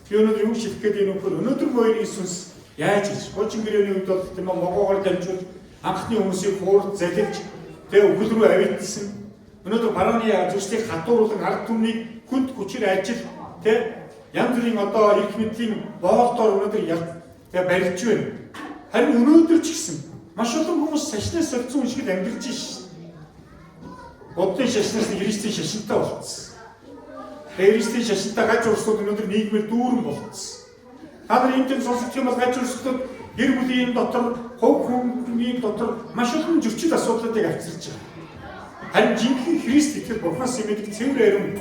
би өнөөдөр юу шилэх гээд байна вэ гэхээр өнөөдөр хоёрын сүнс Яаж хийж? Хуучин гэрээний үед бол тийм могоогоор дамжуул анхны хүмүүсийг хуурд залилж тэгээ үхэл рүү авитсан. Өнөөдөр барууны зөрчлийг хатууруулан ард түмнийг хүнд хүчээр ажил тэ янз бүрийн одоо эрх мэдлийн боолдоор өнөөдөр тэгээ барьж байна. Харин өнөөдөр ч гэсэн маш олон хүмүүс шашнаас солилцсон хүн шиг амьдарч шээ. Буддын шашнаас нь Христийн шашинтай болцсон. Тэгээ Христийн шашинтай гаж урсууд өнөөдөр нийгмээр дүүрэн болцсон. Та нар энэ тэн сонсох юм бол гаж урсууд гэр бүлийн дотор, хувь хүний дотор маш олон зөрчил асуудлуудыг авчирч байгаа. Харин жинхэнэ Христ итгэл Бурханаас имэдэг цэвэр ариун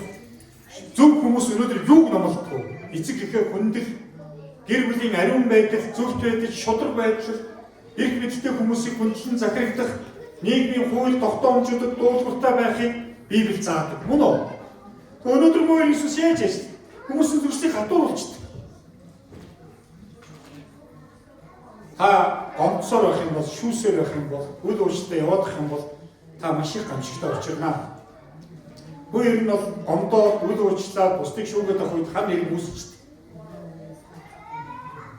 зөв хүмүүс өнөөдөр юуг номлодог вэ? Эцэг эхээ хүндэл, гэр бүлийн ариун байдал, зөвхт байдал, шударга байдал, эрх мэдэлтэй хүмүүсийг хүндлэн захирагдах, нийгмийн хууль тогтоомжуудад дуулууртай байхыг Библи заадаг. Мөн үү? Өнөөдөр мөр Иесус яаж яаж? Хүмүүсийн зүрхсийг хатууруулчихдаг. Та гомдсоор байх юм бол, шүүсээр байх юм бол, үл ууштай яваадах юм бол та маш их гамшигтай учирнаа. Хөө ер нь бол гомдоод үл уучлаад бусдыг шүүгээд авах үед хам нэр үүсчдэг.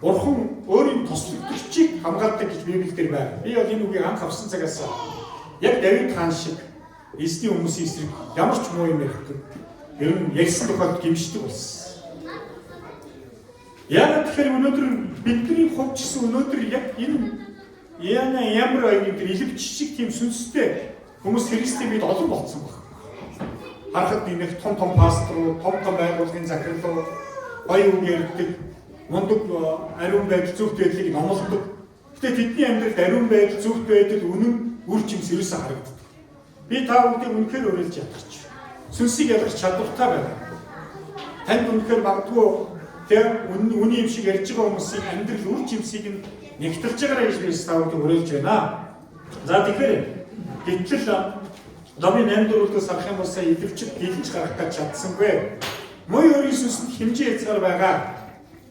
Бурхан өөрийн тослогдогчийг хамгаалдаг гэж Библиэлд байна. Би бол энэ үгийг анх авсан цагаас яг Давид хаан шиг эзний хүмүүсийн эсрэг ямар ч муу юм ярихгүй. Ер нь ярьсан тохиолдолд гимшдэг болсон. Яг тэгэхээр өнөөдөр бидний хувьд ч гэсэн өнөөдөр яг энэ яна ямар оюун тэр илвч шиг тийм сүнстэй хүмүүс Христийн бид олон болцсон баг. Харахад нэг том том пасторууд, том том байгууллагын захирлууд, гоё үг ярьдаг, мундаг ариун байдал, зөвхт байдлыг номлодог. Гэтэ тэдний амьдралд ариун байдал, зөвхт байдал, үнэн, үр жимс ерөөсөө харагддаг. Би та бүгдийг үнэхээр уриалж ятгарч. Сүнсийг ялгах чадвартай байна. Танд үнэхээр магадгүй тэг үнэн юм шиг ярьж байгаа хүмүүсийн амьдрал үр жимсийг нь нэгтэлж байгаарай гэж би та бүгдийг уриалж байна. За тэгэхээр гэтэл Номын 8-4-өөс харах юм бол сая идэвчд дэлж гарах гэж чадсангүй. Муу өөрийн сүнсэнд хэмжээ хязгаар байгаа.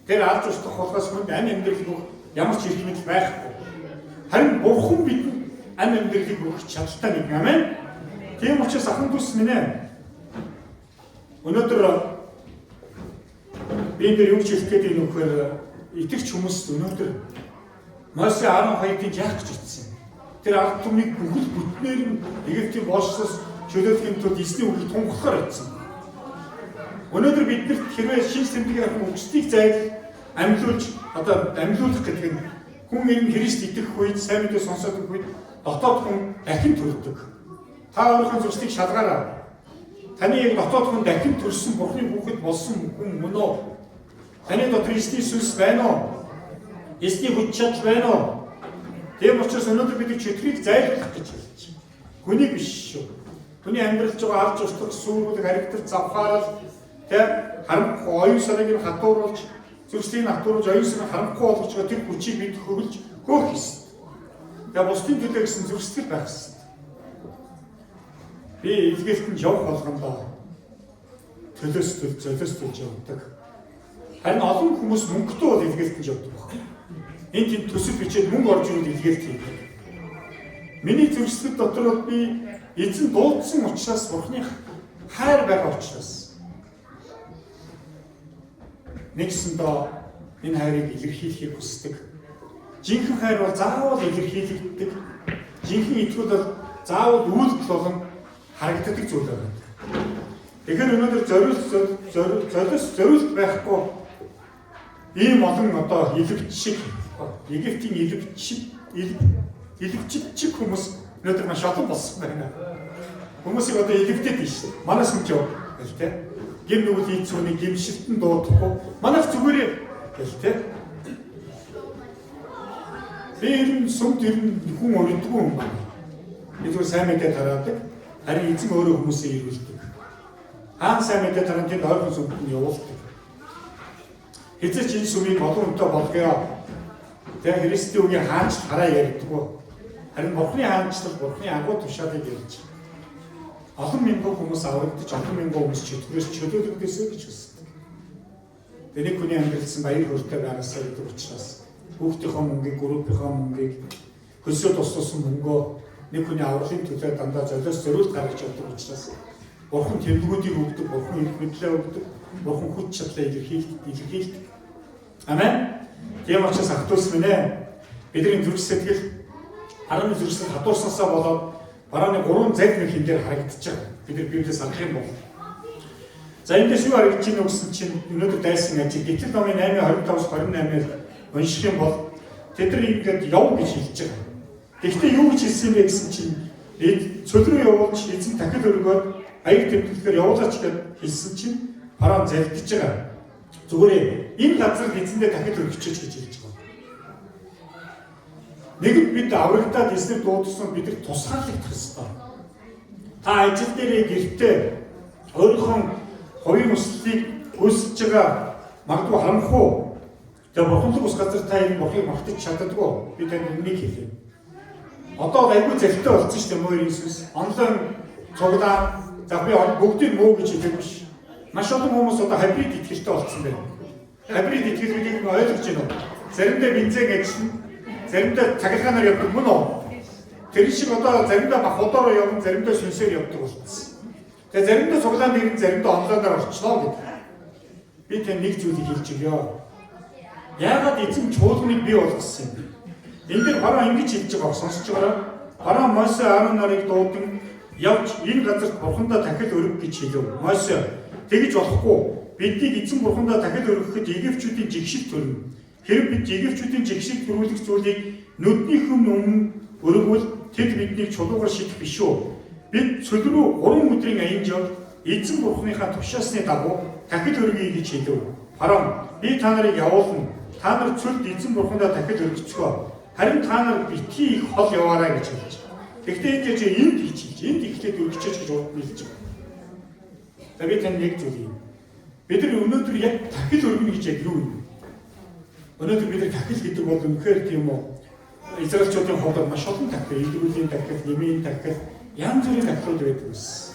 Тэр алж устгах болохоос хүнд амь амьдрал өгөх ямар ч эрх мэдэл байхгүй. Харин Бурхан бидэнд амь амьдралыг өгөх чадaltaй нэг. Амен. Тийм учраас ахан дүүс минь ээ. Өнөөдөр би энэ дээр юу ч хэлэх гээд байна вэхээр итгэгч хүмүүст өнөөдөр Мосе 12-ын яах гэж утсан юм. Тэр ард түмнийг бүхэл бүтнээр нь Египтийн боолчлоос чөлөөлөхийн тулд эзний үгийг тунхаглахаар очсон. Өнөөдөр биднэрт хэрвээ шинж тэмдгийн арга үгсдийг зайл амьлуулж одоо амьлуулах гэдэг нь хүн ер нь Христ итгэх үед сайн мэдээ сонсоод өгөх үед дотоод хүн дахин төрдөг. Та өөрийнхөө зүрхийг шалгаарай. Таны яг дотоод хүн дахин төрсөн Бурхны хүүхэд болсон хүн мөн үү? Таны дотор эзний сүнс байна уу? Эзний хүч чадал байна уу? Тийм учраас өнөөдөр бид чөтгөрийг зайлуулах гэж хэлж байна. Хүнийг биш шүү. Хүний амьдралж байгаа алж устгах, сүрүүлэг, харигдал, завхаарал, тэ харамхгүй оюун санааг нь хатууруулж, зүрхсийг нь хатууруулж, оюун санааг харамхгүй болгож байгаа тэр хүчийг бид хөглж хөөх ёстой. Тэгээ бусдын төлөө гэсэн зүрхсэтгэл байх ёстой. Би илгээлтэнд явах болгондоо төлөөс төл, золиос төлж явдаг. Харин олон хүмүүс мөнгөтэй бол илгээлтэнд явдаг байхгүй. Энд тийм төсөл бичээд мөнгө орж ирвэл илгээлт хийдэг. Миний зүрхсэтгэл дотор бол би эзэн дуудсан учраас Бурхны хайр байгаа учраас нэгсэндээ энэ хайрыг илэрхийлэхийг хүсдэг. Жинхэнэ хайр бол заавал илэрхийлэгддэг. Жинхэнэ итгэл бол заавал үйлдэл болон харагддаг зүйл байна. Тэгэхээр өнөөдөр зориулт зориулт байхгүй ийм олон одоо илвч шиг Египтийн илвчид чиг хүмүүс өнөөдөр маш олон болсон байна. Хүмүүсийг одоо илвдэд биш. Манаас сүмж яв гэл тэ. Гим нүгэл хийцүүний гимшилтэн дуудахгүй. Манайх зүгээрээ гэл тэ. Би ер нь сүмд ер нь хүн урдгүй юм байна. Би зүгээр сайн мэдээ тараадаг. Харин эзэн өөрөө хүмүүсээ ирүүлдэг. Хаан сайн мэдээ тараан тэнд ойрхон сүмд нь явуулдаг. Хэзээ ч энэ сүмийг олон хүнтэй болгоё. Тэгээ Христийн үгийн хаанчлал хараа ярьдаггүй. Харин Бурхны хаанчлал, Бурхны агуу тушаалыг ярьж. Олон мянган хүмүүс аврагдаж, олон мянган хүмүүс чөтгөрөөс чөлөөлөгдөөсэй гэж хүсдэг. Тэгээ нэг хүний амьдралсан баяр хөөртэй байгаасаа гэдэг учраас хүүхдийнхөө мөнгийг, группийнхөө мөнгийг, хөлсөө туслуулсан мөнгөө нэг хүний авралын төлөө дандаа золиос зориулт гаргаж явдаг учраас Бурхан тэмдгүүдийг өгдөг, Бурхан эрх мэдлээ өгдөг, Бурхан хүч чадлаа илэрхийлдэг. Амен. Тийм учраас ах дүүс минь ээ, бидний зүрх сэтгэл харааны зүрх сэтгэл хадуурсансаа болоод барааны 3 залмих энэ дээр харагдаж байгаа. Бид нар Библиэс харах юм бол. За эндээс юу харагдаж байна гэсэн чинь өнөөдөр дайсан ажил Гэтэл номын 8:25-аас 28-аар унших юм бол тэд нар ингээд яв гэж хэлж байгаа. Гэхдээ юу гэж хэлсэн бэ гэсэн чинь цөл рүү явуулж эзэн дахил өргөөд аяг тэмдэглэхээр явуулаач гэж хэлсэн чинь фараон залдиж байгаа. Зүгээр энэ газар эзэндээ дахил өргөчөөч гэж хэлж байгаа. Нэгд бид аврагдаад эзнэр дуудсан бид нар тусгаарлагдах ёстой. Та ажил дээрээ гэртээ өөрийнхөө хувийн өсөлтийг үүсгэж байгаа магадгүй харамхуу. Тэгээ бурханлаг ус газар та энэ бурхыг магтаж чаддаггүй. Би танд энийг хэлье. Одоо айгүй зэлтэй болсон шүү дээ мөр Иесус. Онлайн цуглаа. За би бүгдийг муу гэж хэлээгүй биш. Маш олон хүмүүс одоо хабрид итгэлтэй болсон байна. Хабрид итгэлүүдийг нь ойлгож байна уу? Заримдаа бензин ажиллана, заримдаа цахилгаанаар явдаг мөн үү? Тэр шиг одоо заримдаа махуудаар явна, заримдаа сүнсээр явдаг болсон. Тэгээ заримдаа цуглаанд ирэн, заримдаа онлайнаар орчлоо гэдэг. Би тань нэг зүйлийг хэлж өгье. Яагаад эзэн чуулганыг бий болгосон юм бэ? Энэ дээр фараон ингэж хэлж байгаа сонсож байгаарай. Фараон Мосе Аарон нарыг дуудан явж энэ газарт бурхандаа дахил өрг гэж хэлв. Мосе тэгж болохгүй. Биднийг эзэн бурхандаа дахил өргөхөд Египтчүүдийн жигшил төрнө. Хэрэг бид Египтчүүдийн жигшил төрүүлэх зүйлийг нүднийхэн өмнө өргөвөл тэд биднийг чулуугаар шидэх биш үү? Бид цөл рүү 3 өдрийн аянд явж эзэн бурхныхаа тушаасны дагуу дахил өргөе гэж хэлв. Фараон би та нарыг явуулна. Та нар цөлд эзэн бурхандаа дахил өргөцгөө. Харин та нар битгий их хол яваарай гэж хэлж. Тэгэхдээ энэ гэж энд гэж хэлж, энд эхлээд өргөчөөч гэж урд нь хэлж байгаа. За би танд нэг зүйл юм. Бид нар өнөөдөр яг дахил өргөнө гэж яг юу юм? Өнөөдөр бид нар дахил гэдэг бол үнэхээр тийм үү? Израильчуудын хувьд маш олон дахил, илрүүлийн дахил, нэмийн дахил, янз бүрийн дахлууд байдаг байсан.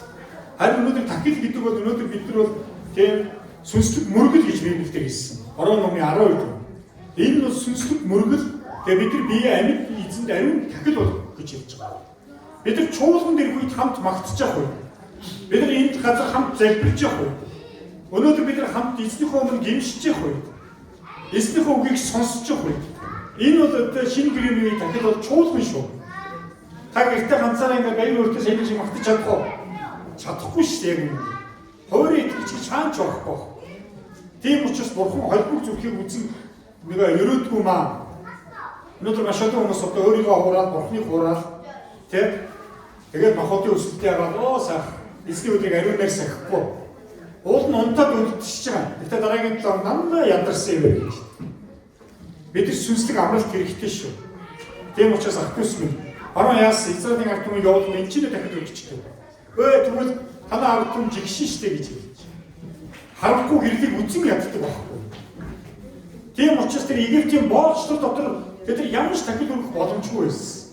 Харин өнөөдөр дахил гэдэг бол өнөөдөр бид нар бол тийм сүнслэг мөргөл гэж Библиэлд хэлсэн. Орон номын 12 дугаар. Энэ бол сүнслэг мөргөл. Тэгээ бид нар бие амьд эзэнд ариун дахил болох гэж хэлж байгаа. Бид нар чуулган дэрх үед хамт магтаж явах үед, бид нар энд газар хамт залбирч явах үед, өнөөдөр бид нар хамт эзнийхөө өмнө гимшиж явах үед, эзнийхөө үгийг сонсож явах үед, энэ бол одоо шинэ гэрээний үеийн дахил бол чуулган шүү. Та гэртээ ганцаараа ингээд баяр хөөртэй саяны шиг магтаж чадах уу? Чадахгүй шүү дээ яг үнэ. Хуваарь итгэж чаанч байхгүй. Тийм учраас бурхан холбог зүрхийг үзэн нэг ерөөдгүү маа. Өнөөдөр маш олон хүмүүс одоо өөрийгөө хуураад, бурхныг хуураад тий. Тэгээд махбодын өсөлтөө яагаад оо сайх эзний өдрийг ариунаар сахихгүй. Уул нь унтаад үлдчихэж байгаа. Гэхдээ дараагийн 7 дандаа ядарсан юм байна гэж. Бид нар сүнслэг амралт хэрэгтэй шүү. Тийм учраас ах дүүс минь баруун яас Израилийн ард түмнийг явуулна энэ ч дахид өргөчтэй. Өө тэгвэл танай ард түмэн жигшин штэ гэж хэлж. Харамгүй гэрлийг үзэн яддаг байхгүй. Тийм учраас тэр Египтийн боолчлол дотор тэд нар ямар ч дахил өргөх боломжгүй байсан.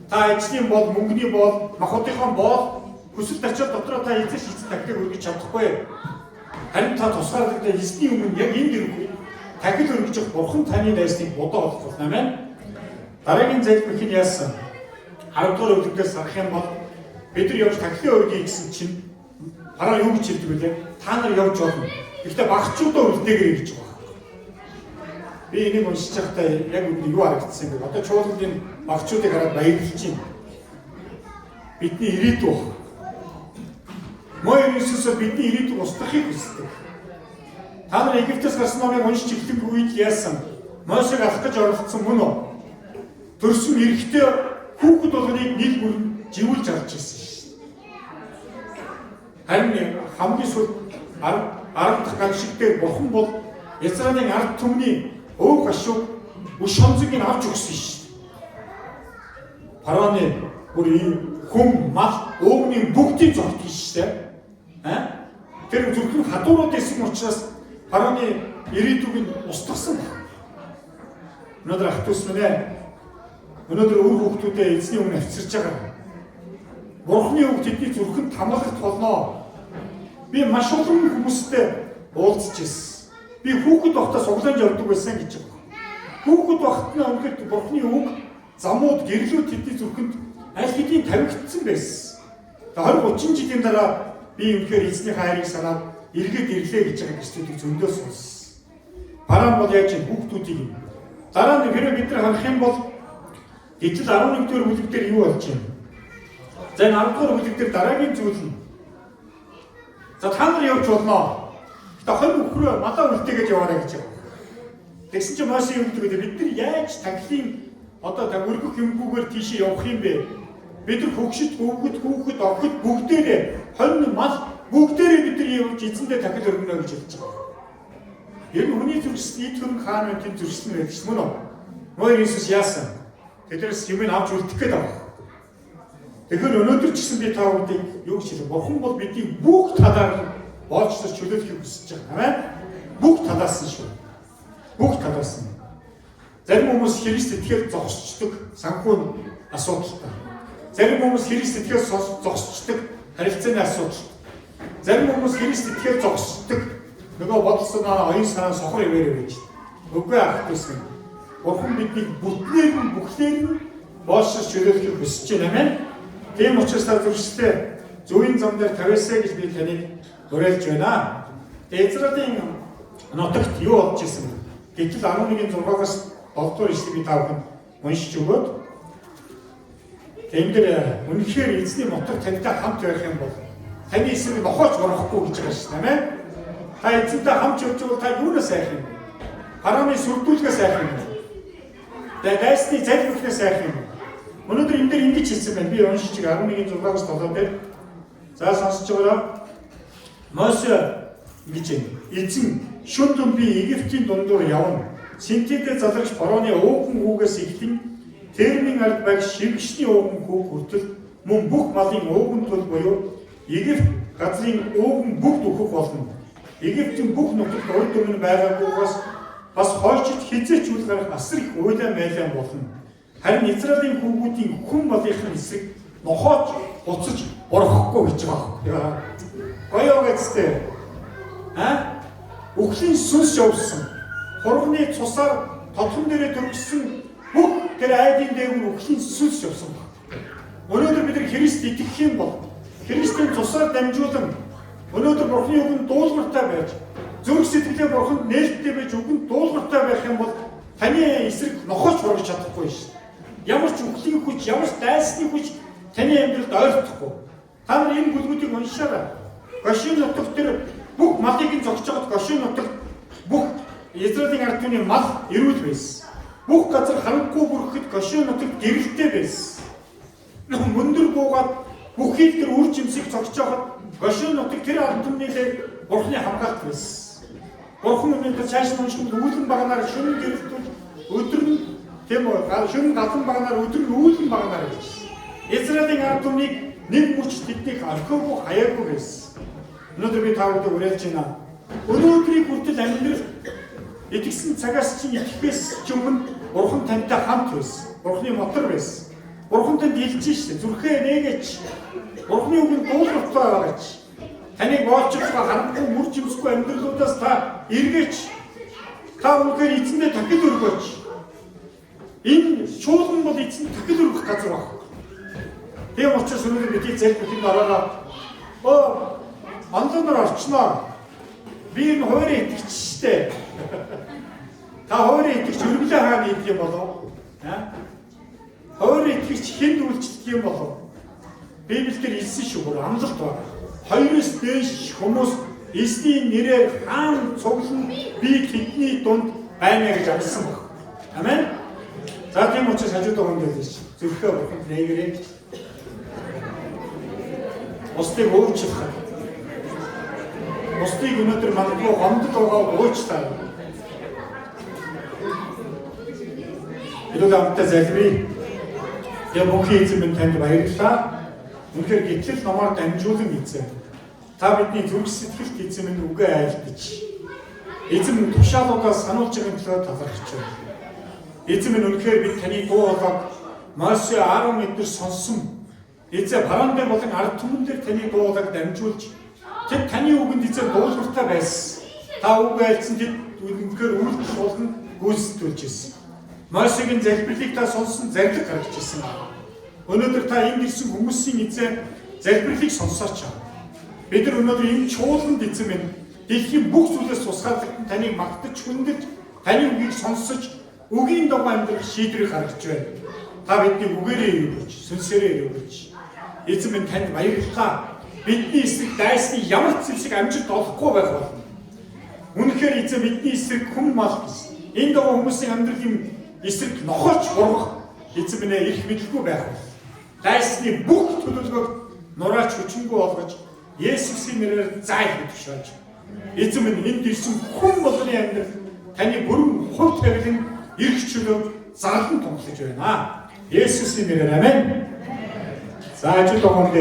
Та ажлын бол, мөнгөний бол, махбодынхон бол хүсэл тачаал дотроо та эзэн шийдсэн дахилыг өргөж чадахгүй. Харин та тусгаарлагдаа эзний өмнө яг энд ирэхгүй дахил өргөж явах бурхан таны дайсныг бодоо олох болно. Амен. Дараагийн залбирх нь яасан? 10 дугаар бүлэгтээс харах юм бол бид нар явж дахилын өргөе гэсэн чинь фараон юу гэж хэлдэг вүлээ? Та нар явж болно. Гэхдээ багчуудаа үлдээгэрэй гэж байгаа. Би энийг уншиж байхдаа яг үндэ юу харагдсан юм бэ? Одоо чуулганы багчуудыг хараад баярлж байна. Бидний ирээдүй баг. Мой Иесусээр бидний ирээдүйг устгахыг хүсдэг. Та нар Египтээс гарсан номыг уншиж эхлэх үед яасан? Мосег алах гэж оролдсон мөн үү? Төрсөн эрэгтэй хүүхэд болгоныг нэг бүр живүүлж авч ирсэн шээ. Харин хамгийн сүүлд 10 дахь гамшиг дээр бурхан бол Израилийн ард түмний өөг гашууг өш хонцыг нь авч өгсөн шээ. Фараоны бүр хүм мал өөгний бүгдийг зогтгон шүү дээ. Аа? Тэр зөвхөн хадуурууд исэн учраас фараоны ирээдүг нь устгасан баг. Өнөөдөр ах дүүс минь ээ, өнөөдөр үр хүүхдүүдээ эзний өмнө авчирч байгаа. Бурхны үг тэдний зүрхэнд тамгалах болно. Би маш олон хүмүүстэй уулзч ирсэн. Би хүүхэд байхдаа суглаанд явдаг байсан гэж байгаа. Хүүхэд байхад нь үнэхээр Бурхны үг замууд гэрлүүд тэдний зүрхэнд аль хэдийн тавигдсан байсан. Тэгээ 20 30 жилийн дараа би үнэхээр эзний хайрыг санаад эргээд ирлээ гэж байгаа гэрчүүдийг зөндөө сонссон. Фараон бол яаж хүүхдүүдийг Дараа нь хэрвээ бид нар харах юм бол Гэтэл 11-р бүлэг дээр юу болж байна? За энэ 10-р бүлэг дээр дараагийн зүйл нь за та нар явж болно. Гэтэ хонь өхрөө малаа үлдээгээд яваарай гэж байна. Тэгсэн чинь Мосе юу гэдэг вэ? Бид нар яаж тахилын одоо та өргөх юмгүйгээр тийшээ явах юм бэ? Бид нар хөгшид, өвгөд, хүүхэд, охид бүгдээрээ хонь мал бүгдээрээ бид нар явж эзэндээ тахил өргөнө гэж хэлж байгаа. Ер нь хүний зүрхсэд эд хөрөнгө хаана вэ? Тийм зүрхсэн байдаг ч мөн үү? Мөр Иесус яасан? Тэднээс юм авч үлдэх гээд байгаа. Тэгэхээр өнөөдөр ч гэсэн би та бүдийг юу гэж хэлэх? Бурхан бол бидний бүх талаар боолчлож чөлөөлөхийг хүсэж байгаа. Амен. Бүх талаас нь шүү. Бүх талаас нь. Зарим хүмүүс Христ итгэл зогсчдөг санхүү асуудалтай. Зарим хүмүүс Христ итгэл зогсчдөг харилцааны асуудал. Зарим хүмүүс Христ итгэл зогсчдөг нөгөө бодол санаа, оюун санаа сохор ивэрэ байж. Үгүй ах дүүс минь. Бурхан биднийг бүтнээр нь бүхлээр нь боолчлож чөлөөлөхийг хүсэж байна. Амен. Тийм учраас та зүрхсдээ зөвийн зам дээр тавиасай гэж би таныг уриалж байна. Тэгээ Израилийн нутагт юу болж исэн бэ? Гэтэл 11-ийн 6-аас 7 дугаар ишлэгийг би та бүхэнд уншиж өгөөд энэ дээр үнэхээр эзний мотор тантай хамт байх юм бол таны эсрэг нохооч орохгүй гэж байгаа шүү дээ, тийм ээ. Та эзэнтэй хамт явж бол та юунаас айх юм бэ? Харааны сүрдүүлгээс айх юм бэ? Тэгээ дайсны залбирхнээс айх юм бэ? Өнөөдөр энэ дээр ингэж хэлсэн байна. Би уншиж 11-ийн 6-аас 7 дээр. За сонсож байгаарай. Мосе ингэж байна. Эзэн шүндэн би Египтийн дундуур явна. Синтедэ залрагч фараоны ууган хүүгээс эхлэн термин ард баг шивгшний ууган хүүг хүртэл мөн бүх малын ууган төл буюу Египт газрын ууган бүгд өөхөх болно. Египтийн бүх нутагт урд өмнө байгаагүйгээс бас хойчд хизээч үл гарах асар их уйлаа майлан болно. Харин Израилийн хүүгүүдийн хүн малынхын эсрэг нохооч буцаж борхохгүй гэж байгаа. Гоё гэжтэй. А? Үхлийн сүнс явсан. Хурганы цусаар тодхон дээрээ төрсөн бүх тэр айдын дээгүүр үхлийн сүнс явсан баг. Өнөөдөр бид нар Христ итгэх юм бол Христийн цусаар дамжуулан өнөөдөр Бурхны үгэнд дуулууртай байж зүрх сэтгэлээ Бурханд нээлттэй байж үгэнд дуулууртай байх юм бол таны эсрэг нохооч хоргож чадахгүй шин. Ямар ч үхлийн хүч, ямар ч дайсны хүч таны амьдралд ойртохгүй. Та нар энэ бүлгүүдийг уншаарай. Гошин нутагт тэр бүх малыг нь зогсож байгаад Гошин нутагт бүх Израилийн ард түмний мал эрүүл байсан. Бүх газар харанхуй бүрхэхэд Гошин нутагт гэрэлтэй байсан. Мөндөр буугаад бүхий л тэр үр жимсийг зогсож байгаад Гошин нутаг тэр ард түмнийхээ Бурхны хамгаалт байсан. Бурхан өнөөдөр цааш нь унших үүлэн баганаар шөнө гэрэлтүүл өдөр нь тийм үү шөнө галан баганаар өдөр нь үүлэн баганаар гэж. Израилийн ард түмнийг нэг мөч тэднийг орхиогүй хаяагүй байсан. Өнөөдөр би та бүхэнд уриалж байна. Өнөөдрийг хүртэл амьдрал итгэсэн цагаас чинь итгэхээс ч өмнө Бурхан тантай хамт байсан. Бурханы мотор байсан. Бурхан танд хэлж шээ. Зүрхээ нээгээч. Бурханы үгэнд дуулууртай байгаач. Таныг боолчилж байгаа харанхуй мөр жимсгүй амьдралуудаас та эргээч. Та үнэхээр эзэндээ тахил өргөөч. Энэ чуулган бол эзэнд тахил өргөх газар баг. Тийм учраас өнөөдөр бидний залбирхынд ороорой. Оо онлайнаар орчноо. Би энэ хуваарь итгэгч штэ. Та хуваарь итгэгч өргөлөө хаана идэх юм болов? Аа? Хуваарь итгэгч хүнд үйлчлэх юм болов? Библиэлд хэлсэн шүү бүр амлалт байна. Хоёроос дээш хүмүүс эзний нэрээр хаан цуглан би тэдний дунд байна гэж амласан баг. Амен. За тийм учраас хажуудаа хүн хэлж. Зүрхээ бурханд нээгэрэй. Бусдыг уучлах. Бусдыг өнөөдөр магадгүй гомдол байгаа уучлаа. Бид хамтдаа залбирая. Тэгээ бүхий эзэн минь танд баярлалаа. Үнэхээр гэтэл номоор дамжуулан эзэн. Та бидний зүрх сэтгэлд эзэн минь үгээ айлтж. Эзэн минь тушаалуудаа сануулж байгаа төлөө талархаж байна. Эзэн минь үнэхээр бид таны дуу хоолойг Мосе Аарон эднэр сонссон. Эзэн фараон дээр болон ард түмэн дээр таны дуу хоолойг дамжуулж тэд таны үгэнд эзэн дуулууртай байсан. Та үг айлтсан тэд үнэхээр үйлдэл болгон гүйцэтгүүлж ирсэн. Мосегийн залбирлыг та сонссон зарлиг гаргаж ирсэн. Өнөөдөр та энд ирсэн хүмүүсийн эзэн залбирлыг сонсооч. Бид нар өнөөдөр энэ чуулганд эзэн минь дэлхийн бүх зүйлээс тусгаарлагдсан таныг магтаж хүндэлж таны үгийг сонсож Үгийн дагуу амьдрах шийдвэрийг гаргаж байна. Та бидний үгээрээ өргөж, сүнсээрээ өргөж. Эзэн минь, танд баярлалаа. Бидний эсрэг дайсны ямар ч зэвсэг амжилт олохгүй байх болно. Үнэхээр, эзэн, бидний эсрэг хүн мал гэсэн. Энэ дагуу хүмүүсийн амьдралын эсрэг нохойч хургах, эзэн минь ээ, эрх мэдэлгүй байх болно. Дайсны бүх төлөвлөгөөг нураач хүчингүй болгож, Есүсийн нэрээр зайл хөтөшөөж. Эзэн минь, энд ирсэн хүн болгоны амьдрал таны бүрэн хувь тавилан эрх чөлөөг зарлан тунхаглаж байна. Есүсийн нэрээр, амен. За, ажил тогтоно.